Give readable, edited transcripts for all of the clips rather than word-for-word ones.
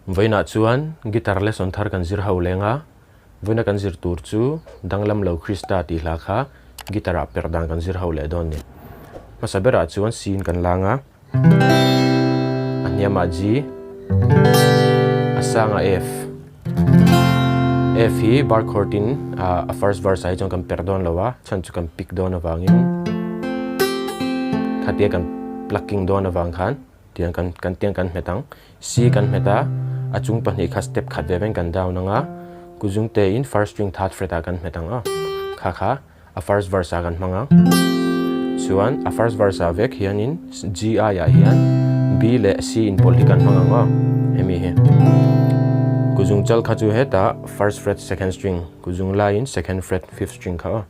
Vawiinah chuan guitar lesson thar kan zir ho leng a, vawiina kan zir tur chu danglam lo Krista tih hla kha guitar ah perh dan kan zir ho leh dawn ni. Hmasa berah chuan C in kan lang a, a hniamah G, a sangah F. F hi bar chord in a first verse ah hi chuan kan perh dawn lo a, chhan chu kan pick dawn avangin khatia kan plucking dawn avang khan. Tiang kan kan tiang kan hmet ang. C kan hmet a, a chung pahnih kha step khat ve veng kan down ang a, kuzung te in first string third fret ah kan hmet ang a, kha kha a first verse ah kan hmang ang. Chuan a first verse ah vek hian in G ai ah hian B leh C in pawlh hi kan hmang ang a, hemi hi. Kuzung chal kha chu hetah first fret second string, kuzung lai in second fret fifth string kha aw.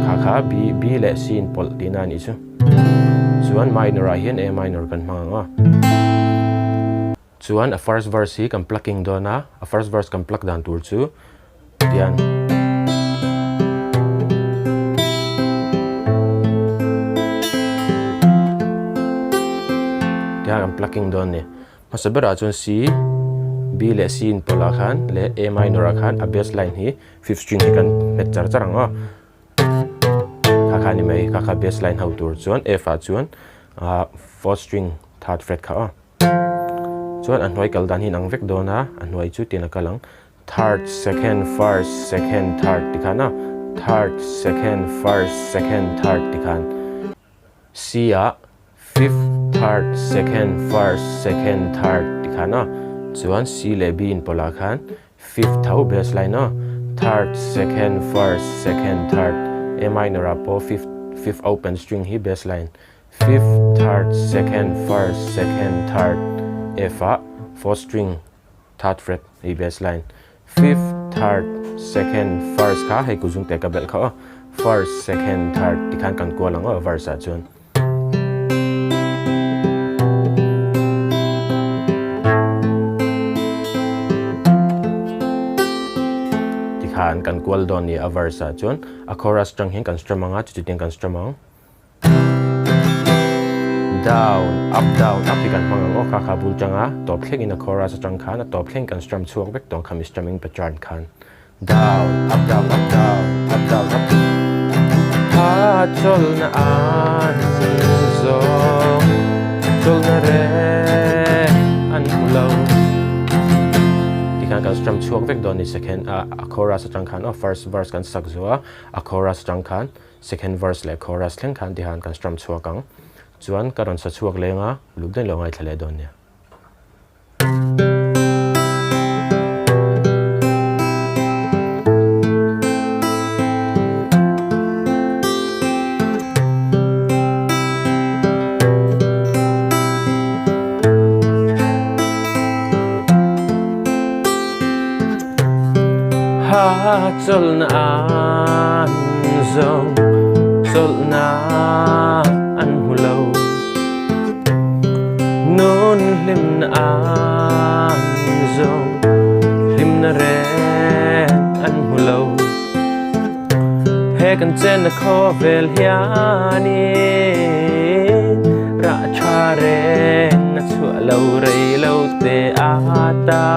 Kha kha B B leh C in pawlh tihna a nih chu. Chuan minor ah hian A minor kan hmang ang a. Chuan a first verse hi kan plucking dawn a, a first verse kan pluck dan tur chu tian. Tian kan plucking dawn ni. Hmasa berah chuan C, B leh C in pawlh ah khan leh A minor ah khan a bass line hi fifth string hi kan hmet char char ang a. Kha kha ni mai, kha kha bass line ho tur chuan F ah chuan ah fourth string third fret kha aw. Chuan a hnuai kal dan hi inang vek dawn a, a hnuai chu tian a kal ang. Third, second, first, second, third ti khan a, third, second, first, second, third ti khan. C ah fifth, third, second, first, second, third ti khan a, chuan C leh B inpawlh ah khan Fifth tho bass line a, third, second, first, second, third, A minor ah pawh fifth, fifth open string hi bass line, fifth, third, second, first, second, third, F ah fourth string, third fret hi bass line, fifth, third, second, first kha hei kuzung te ka belh kha aw, first, second, third tikhan kan kual ang aw verse ah chuan. Tikhan kan kual dawn ni a verse ah chuan a chorus tang hian kan strum ang a chu chutiang kan strum ang down up down up hi kan hmang ang aw kha kha bul tanga tawp thleng in a chorus atang khan a tawp thleng kan strum chhuak vek tawng khami strumming pattern khan. Down, up down up down, up down up Tha chawlhna an zawng, chawlhna reng an hmu lo. Tikhan kan strum chhuak vek dawn ni second a a chorus atang khan aw first verse kan sak zuah a a chorus atang khan second verse leh chorus thleng khan tihan kan strum chhuak ang. Chuan ka rawn sa chhuak leng a, luk daih lo ngaithla leh dawn nia. Chawlhna an zawng, chawlhna an hmu lo. Nun hlimna an zawng, hlimna reng an hmu lo. He kan chenna khawvel hianin rah tha reng a chhuah lo rei lo te a ta,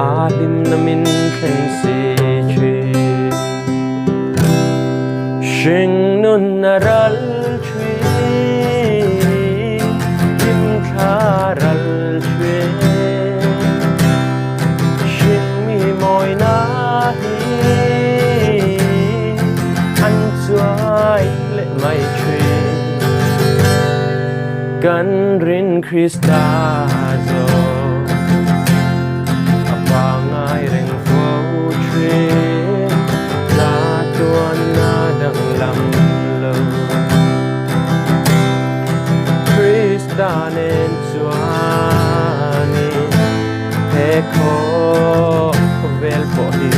a hlimna min thlen si thin. Hringnun a ral thin, hlimthla ral thin. Hringmi mawina hi an chuai leh mai thin. Kan rin Krista zawk a pangngai reng fo thin. Hla tuanna danglam lo Krista nen chuanin he khawvel pawh hi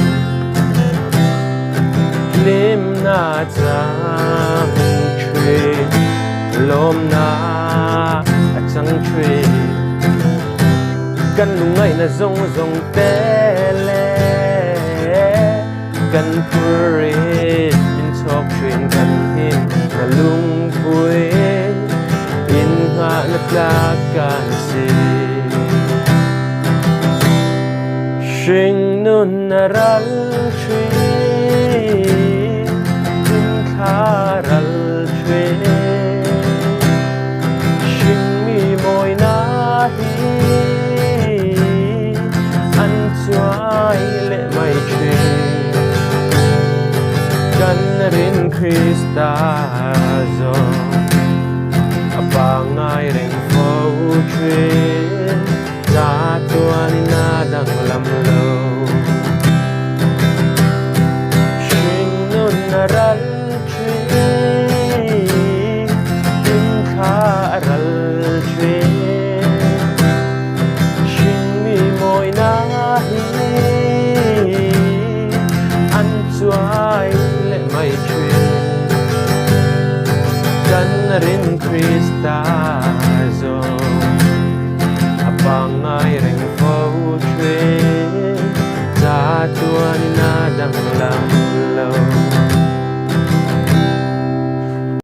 hlimna chang thin, lawmna a chang thin. Kan lungngaihna zawng zawng te leh kan phurrit in chhawk thin kan him na lungpui in nghahna tlak kan si. Hringnun a ral thin, hlimthla ral thin. Hringmi mawina hi an chuai leh mai thin. Kan rin Krista zawng a pangngai reng fo thin. Za chuanin a danglam lo. Hringnun a ral thin, hlimthla a ral thin. Hringmi mawina hi an chuai leh mai thin. Kan rin Krista zawng. A pangngai reng fo thin, cha chuanin a danglam